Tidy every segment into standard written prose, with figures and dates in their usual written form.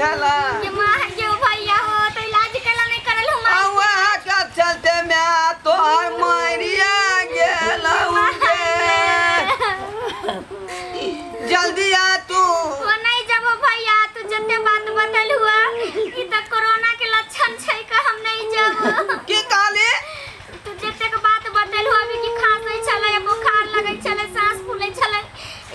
छलै। के माँ के भैया हो तो इलाज केला नहीं करल हम। आ वएह के चलते माय तोहर मरिया गेलौ गे। जल्दी आ तू। वो नहीं जब भैया, तू जते बात बतल हुआ ई त कोरोना के लक्षण छै का, हम नहीं जब। की कहली? तू जते के बात बतल हुआ अभी कि खांसै छलै, बुखार लगै छलै, सांस फूलै छलै,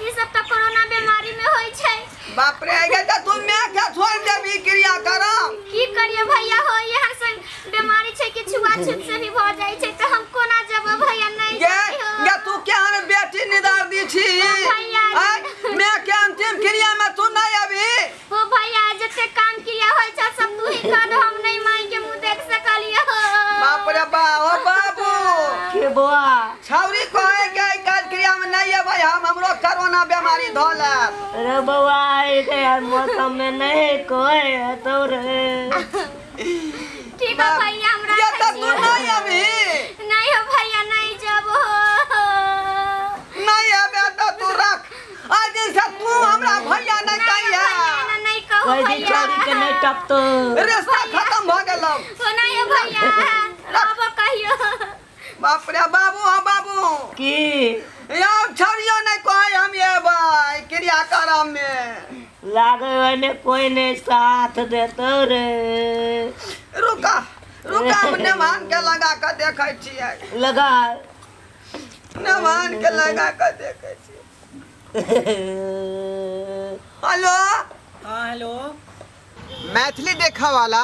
ई सब त कोरोना बीमारी में होई छै। बाप रे, गे त तू माय के छोड़ देबी क्रिया करम? की करिए भैया हो, यहाँ से बीमारी छै कि छुआछूत से भी भ जाइ छै, त हम कोना जब भैया? नहीं गे जाइहो। गे, तू केहन बेटी निदार छी? भैया। आय, माय के अंतिम क्रिया में तू नहीं अभी? हो भैया, जते काम क्रिया होइ छै सब तू ही कर, हम नहीं माई के मुंह देख सकलियो। बाप रे बा, ओ बाबू। के बौआ? छौरी कहे के ई काज क्रिया में नहीं अबै हम, हमरो कोरोना बीमारी धऽ लेत। अरे बौआ, आइ के यार मौसम में नहीं कोई है तो रे। ठीक है भैया, हमरा ये तऽ तू नहीं अभी? नहीं हो भैया, नहीं जब हो। नहीं अबे तऽ तू रख, आज दिन से तू हमरा भैया नहीं कहिया। भैया नहीं कहू। कोई भी भैया छोड़ी के नहीं टपतो। रिश्ता खत्म भऽ गेलौ। हो नहीं हो भैया, अब कहियो। बाप रे बाबू, हाँ बाबू। की? यौ, छौरियो नहीं कहै हम एबै क्रियाक्रम में। लागे ओहिमे कोई नहीं साथ देतो रे। रुका रुका, हम नेमान के लगा कऽ देखै छियै। लगा। नेमान के लगा कऽ देखै छियै। हेलो। हाँ, हेलो। मैथिली देखऽ वाला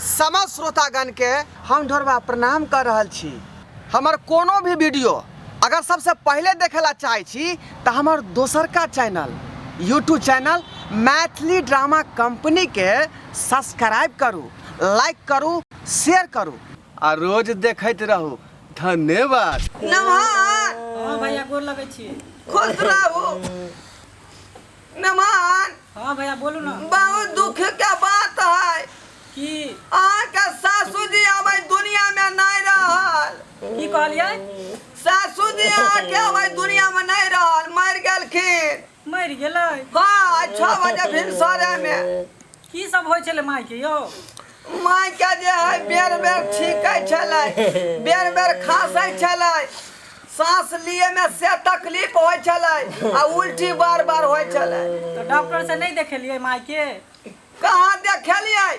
समस्त श्रोतागण के हम ढोरबा प्रणाम कर रहल छी। हमर कोनो भी वीडियो अगर सबसे पहिले देखे ला चाहै छी तऽ हमर दोसरका channel YouTube channel Maithili drama company के सब्सक्राइब करू, लाइक करू, शेयर करू आ रोज देखैत रहू। धन्यवाद। नमन। हाँ भैया, गोर लगै छी। खुश रहू नमन। हाँ भैया, बोलू ना। बहुत दुख के बात है। की? अहाँके सासू जी आबै दुनिया में नहीं रहल। की कहलियै? सासू जी अहाँके आबै दुनिया में नहीं रहल, मरि गेलखिन। मरि गेलै? हाँ, आइ 6 बजे भिनसरे में। की सब होइ छलै माय के यौ? माय के जे है बेर बेर छीकै छलै, बेर बेर खाँसै छलै, सांस लिए में से तकलीफ होइ छलै आ उल्टी बार बार होइ छलै। तऽ डॉक्टर से नहि देखेलियै माय के? कहाँ देखेलियै?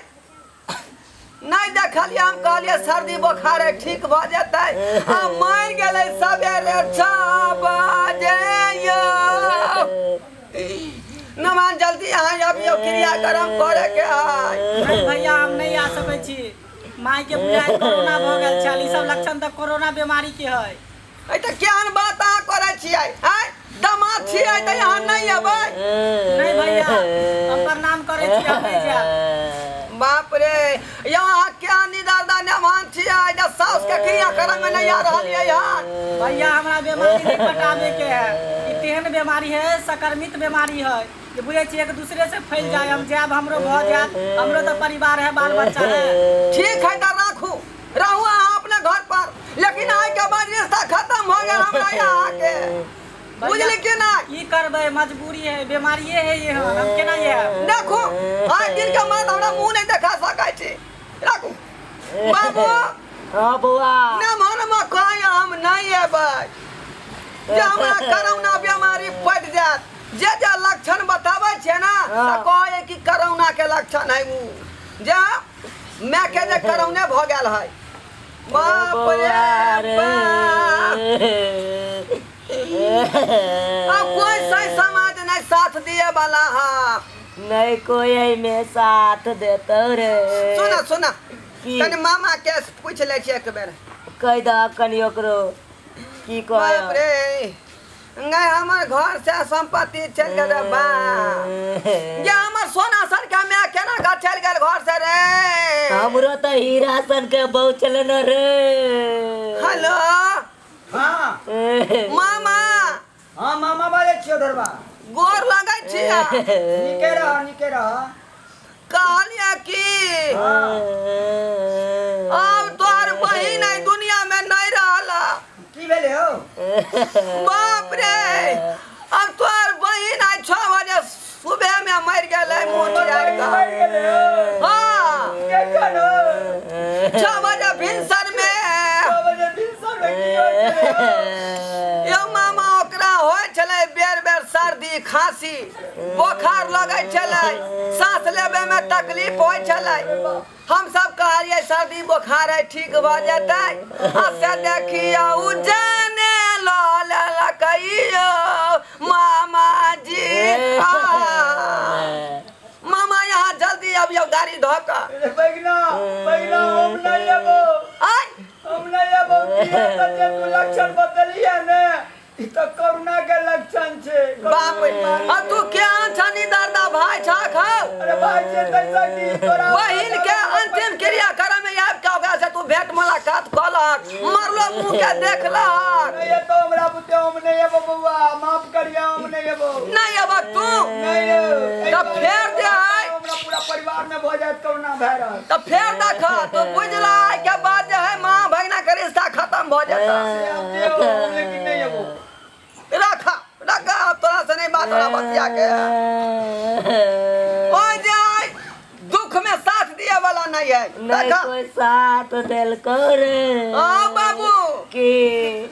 नहि देखलियै। हम कहलियै सर्दी बोखार है, ठीक भऽ जेतै, आ मरि गेलै सवेरे 6 बजे यौ। नमान, जल्दी अहाँ अबियौ, क्रियाक्रम करे के है। नहीं भैया, हम नहीं आ सकै छी। माय के बुझाइ कोरोना भऽ गेल छल। ई सब लक्षण तऽ कोरोना बीमारी के है। एहि तऽ केहन बात अहाँ करै छियै? आँय, दामाद छियै तऽ यहाँ नहि अबै? नहीं भैया, हम प्रणाम करै छी, हम नहीं जायब। बाप रे, यहाँ क्या निदादा नमान छियै जे साउस के क्रियाक्रम में नहीं आ रहलियै हन? भैया, हमरा बीमारी नहीं पटाबे के है। ई तेहन बीमारी है, संक्रमित बीमारी है जे बुझै छी एक दूसरे से फैल जाए। हम जायब, हमरो भऽ जायत। हमरो तऽ परिवार है, बाल बच्चा है। ठीक है तऽ राखू, रहू अहाँ अपने घर पर, लेकिन आइ के बाद रिश्ता खत्म हो गेल हमरा यहाँ के, बुझली कि नहीं? की करबै, मजबूरी है, बीमारिये है ये। हम केना आयब? देखू, आइ दिन के बाद हमरा मुंह नहीं देखा सकै छी। राखू बाबू। हाँ बौआ। न मन में कहे हम नहीं एबै जे हमरा कोरोना बीमारी पड़ि जायत। जे जे लक्षण बताबै छै ने, तऽ कहै कि कोरोना के लक्षण है। उ जे माय के जे कोरोने भऽ गेल है। बाप रे बाप, अब कोई सही समाज नहीं साथ दिए वाला है। नहीं कोई एहिमे साथ देतो रे। सुना सुना। की? कनि मामा के पूछ लै छियै एक बेर। कहि दह कनि ओकरो की बाप कह। रे, नहीं हमर घर से संपत्ति चलि गेल रे। बाप, ये हमर सोना सन के माय केना घर चलि गेल घर से रे? हमरो तऽ हीरा सन के बहु छलै ने रे। हेलो। हाँ। मामा। हाँ मामा, बाजै छियौ ढोरबा। गोर लगै छियै। नीके रह, नीके रह। कहलियै कि आब तोहर बहिन एहि दुनिया में नहीं रहल। की भेलै हौ? बाप रे, अब तोहर बहिन आइ 6 बजे सुबह में मरि गेलै मोतिया। झाड़ि कऽ। हाँ, 6 बजे भिनसर में यौ मामा, ओकरा होइ छलै बेर बेर सर्दी, खांसी, बोखार लगै छलै, साँस लेबे में तकलीफ होइ छलै। हम सब कहलियै, सर्दी बोखार है, ठीक भऽ जेतै। आ से देखियौ, जाने लऽ लेलकै यौ मामा जी। आ मामा, यहाँ जल्दी अबियौ गाड़ी धऽ कऽ। बैगना, बैगना, हम नहीं अबो। आय। हम नहीं अबो, किया तऽ जे तू लक्षण बतेलियै ने, ई तऽ कोरोना के लक्षण छै। बाप रे, आ तू केहन छनी दर्दा भाय छक हौ? अरे भाई छै तैसा की तोरा। बहिन के अंतिम क्रिया करे में आबि के ओकरा से तू भेंट मुलाकात कलक, मरलो मुंह के देखलक। नहीं तो हमरा बुते हम नहीं अबो बउआ, माफ करिया, हम नहीं अबो। नहीं अबक तू? नहीं। तऽ फेर जे है हमरा पूरा परिवार में भऽ जायत कोरोना वायरस। तऽ फेर देख, तू बुझला के बाद जे है माँ भगना के रिश्ता खत्म भऽ जेता। से आब देहो, हम लेकिन नहीं अबो। रख, रख, आब तोरा से नहीं बात तोरा बतिया के। ओ जाय दुख में साथ दिए वाला नहीं है। नहीं। रख। कोई साथ देलको रे? हाँ बाबू। की?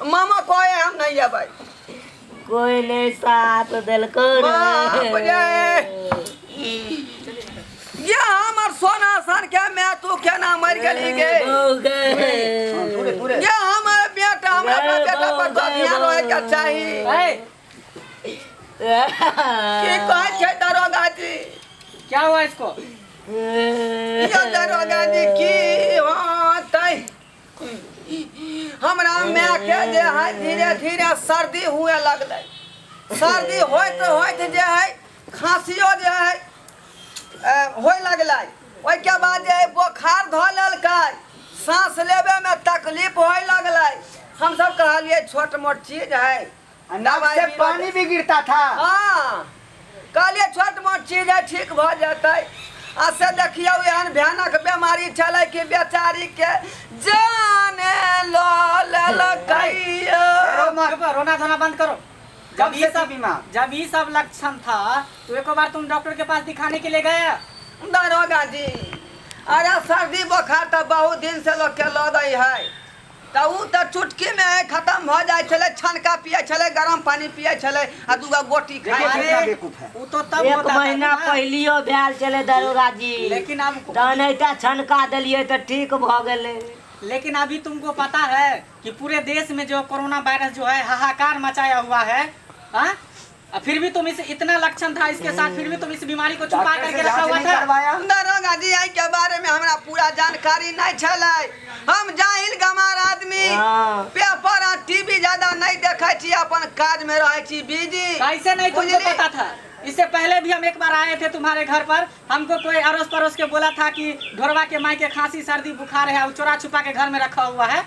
मामा कहे हम नहीं अबै। कोई नहीं साथ देलको रे? बाप रे, ये हमर सोना सन के मैं, तू केना मर गेली गे? हो गए। ये हमर बेटा, हमरा अपना बेटा पर तो ध्यान रहे के चाही। ए, की कहै छै दरोगा जी? क्या हुआ इसको? यो दरोगा जी, की होतै? हमरा माय के जे है धीरे धीरे सर्दी हुए लगलै। सर्दी होइत होइत जे है खांसियो जे है होय लगलै। ओहिके बाद जे है बोखार धऽ लेलकै, साँस लेबे में तकलीफ होय लगलै। हमसब कहलियै, छोट मोट चीज है। नाक से पानी भी गिरता था। हाँ, कहलियै छोट मोट चीज है, ठीक भऽ जेतै। आ से देखियौ, एहन भयानक बीमारी छलै कि बेचारी के जाने लऽ लेलकै। चुप, रोना धोना बंद करो। जब ये सब बीमार? जब ये सब लक्षण था तो एक बार तुम डॉक्टर के पास दिखाने के लिए गया? दरोगा जी, अरे सर्दी बोखार तऽ बहुत दिन से लोग के लगै है, तऽ उ तऽ चुटकी में खत्म भऽ जाइ छलै। छनका पियै छलै, गरम पानी पियै छलै आ दूगो गोटी खाइ देखिए, छलै। कितना बेवकूफ है। वो तो तब एक होता था महीना ना। पहिलियो भेल छलै दरोगा जी। लेकिन अब तहन एकटा छनका देलियै तऽ ठीक भऽ गेलै। लेकिन अभी तुमको पता है कि पूरे देश में जो कोरोना वायरस जो है हाहाकार मचाया हुआ है, हाँ? और फिर भी तुम इस इतना लक्षण था इसके साथ, फिर भी तुम इस बीमारी को छुपा डॉक्टर करके से रखा जांच हुआ नहीं था। करवाया? दरोगा जी, एहि के बारे में हमरा पूरा जानकारी नहीं छलै। हम जाहिल गमार आदमी, पेपर आ टीवी ज्यादा नहीं देखै छी, अपन काज में रहै छी बिजी। कैसे नहीं तुमको बुझली? पता था? इससे पहले भी हम एक बार आए थे तुम्हारे घर पर। हमको कोई अड़ोस पड़ोस के बोला था कि ढोरवा के माई के खांसी, सर्दी, बुखार है और चोरा छुपा के घर में रखा हुआ है,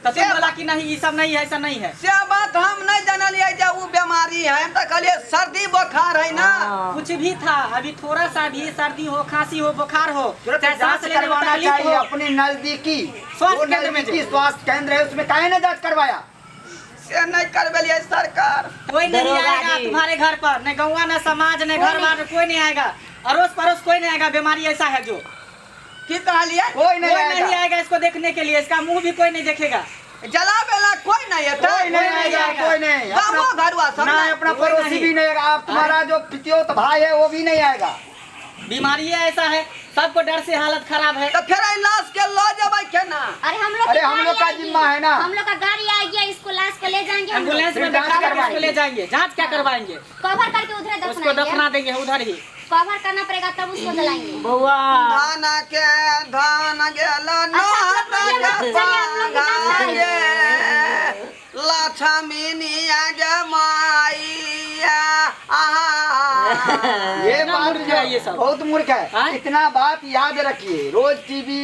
तो तुम बोला कि नहीं, ये सब नहीं है, ऐसा नहीं है। से बात हम नहीं जानलियै जे उ बीमारी है। हम तऽ कहलियै सर्दी बोखार है ना। कुछ भी था, अभी थोड़ा सा भी सर्दी हो, खांसी हो, बुखार हो, तुरंत चाहे सांस जांच लेने में करवाना तकलीफ चाहिए हो। अपने नजदीकी स्वास्थ्य जो केंद्र में नजदीकी जो। स्वास्थ्य केंद्र है, उसमें काहे ना जांच करवाया? से नहीं करबेलियै सरकार। कोई नहीं दरोगा आएगा जी। तुम्हारे घर पर, न गौवा, न समाज, न घर बार, कोई नहीं आएगा, अड़ोस पड़ोस कोई नहीं आएगा। बीमारी ऐसा है जो की कहलियै? कोई नहीं कोई आएगा। नहीं आएगा इसको देखने के लिए, इसका मुंह भी कोई नहीं देखेगा। जलाबेला कोई नहीं एतै? कोई नहीं नहीं आएगा। आएगा। कोई नहीं। गामो घरुआ सब ना नहीं। अपना कोई पड़ोसी नहीं। भी नहीं आएगा। आप तुम्हारा जो पितियोत भाई है, वो भी नहीं आएगा। बीमारी ऐसा है, सबको डर से हालत खराब है। तऽ फेर एहि लाश के लऽ जेबै केना? अरे हम लोग अरे की हम लोग गाड़ी का आएगी। जिम्मा है ना। हम लोग का गाड़ी आएगी, इसको लाश को ले जाएंगे हम लोग। एम्बुलेंस में फिर जांच बैठा करके इसको करवाएंगे। ले जाएंगे। जांच क्या करवाएंगे? कवर करके उधर उसको दफनाएंगे। दफना देंगे उधर ही। कवर करना पड़ेगा, तब उसको जलाएंगे। बौआ। धान के धान गेल। अच्छा, आप लोग के चलिए, आप लोग भी काम गे लक्ष्मीनिया गे माइया आहा। ये इतना बात मूर्ख है ये सब। बहुत मूर्ख है। हाँ? इतना बात याद रखिए, रोज टीवी,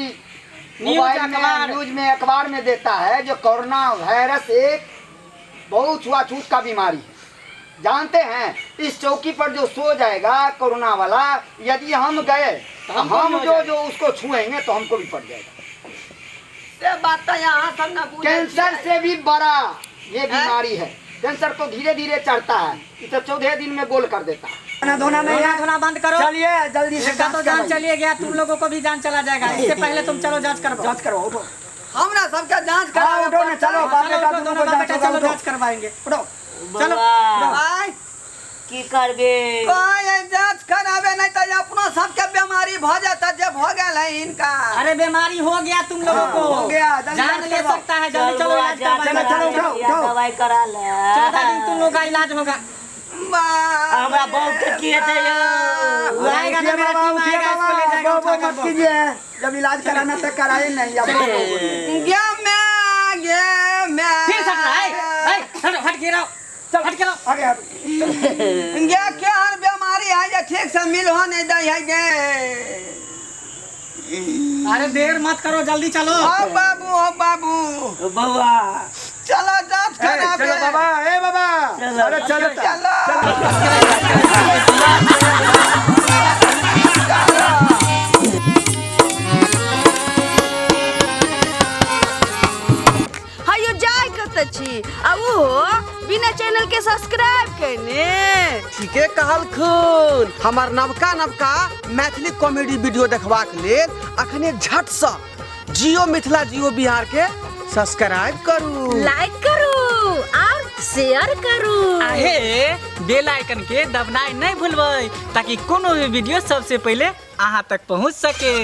न्यूज, मोबाइल में, अखबार। न्यूज में, अखबार में देता है जो कोरोना वायरस एक बहुत छुआछूत का बीमारी है। जानते हैं, इस चौकी पर जो सो जाएगा कोरोना वाला, यदि हम गए तो हमको भी हम हो जो जाएगा। जो उसको छुएंगे तो हमको भी पड़ जाएगा। से बात तऽ यहाँ सब न बुझै कैंसर छियै। से भी बड़ा ये बीमारी है। कैंसर तो धीरे धीरे चढ़ता है, ये तो 14 दिन में गोल कर देता है। ना धोना नहीं रोना है। धोना बंद करो। चलिए जल्दी से इसका तो जांच जान करवाइए। चलिए गया, तुम लोगों को भी जान चला जाएगा। इससे पहले तुम चलो जांच करवाओ। जांच करवाओ, उठो। हमरा सबके जांच हाँ, करावे उठो ना, चलो बाप चलो बेटा उठो, दोनों दोनों को बाप जांच बेटा होगा, चलो उठो। जांच करवाएंगे। उठो। चलो। बौआ, आय की करबे? कोई जांच करावे नहीं तो अपनो सबके बीमारी भ जाता जे भ गेल है इनका। अरे बीमारी हो गया तुम लोगों को, हो गया, जल्दी जान जांच ले करवाओ। सकता है, जल्दी चलो बौआ, इलाज जांच करवाएंगे। चलो, करा चलो, ले, उठो, उठो। दवाई करा ले। 14 दिन तुम लोग का इलाज होगा। हमरा बहुत के की हेतै यौ? आएगा ना उठिए मेरा बाबा, टीम उठिए आएगा, इसको ले बाबा, जाएगा, बाबा, उठा कर मत वो। कीजिए। जब इलाज कराना तक कराए नहीं अब गे मैं गे मैं फिर सट रहा है, ए, हट हट के रहो, चल हट के रहो। आगे हटो। गे केहन बीमारी है जे ठीक से मिलहो नहीं दै है गे। अरे देर मत करो, जल्दी चलो। ओ बाबू, ओ बाबू, बौआ चलो जांच ए, करावे। चलो बाबा, ए बाबा, चलो। अरे चलो चलो। हयो जाय कतऽ छी आ ओहो बिना चैनल के सब्सक्राइब केने? ठीके कहलखुन। हमर नवका नवका मैथिली कॉमेडी वीडियो देखबाक लेल अखने झटसँ जियो मिथिला जियो बिहार के सब्सक्राइब करू, लाइक करू और शेयर करू। आहे बेल आइकन के दबनाइ नहीं भूलबै ताकि कोनो भी वीडियो सबसे पहले अहाँ तक पहुँच सके।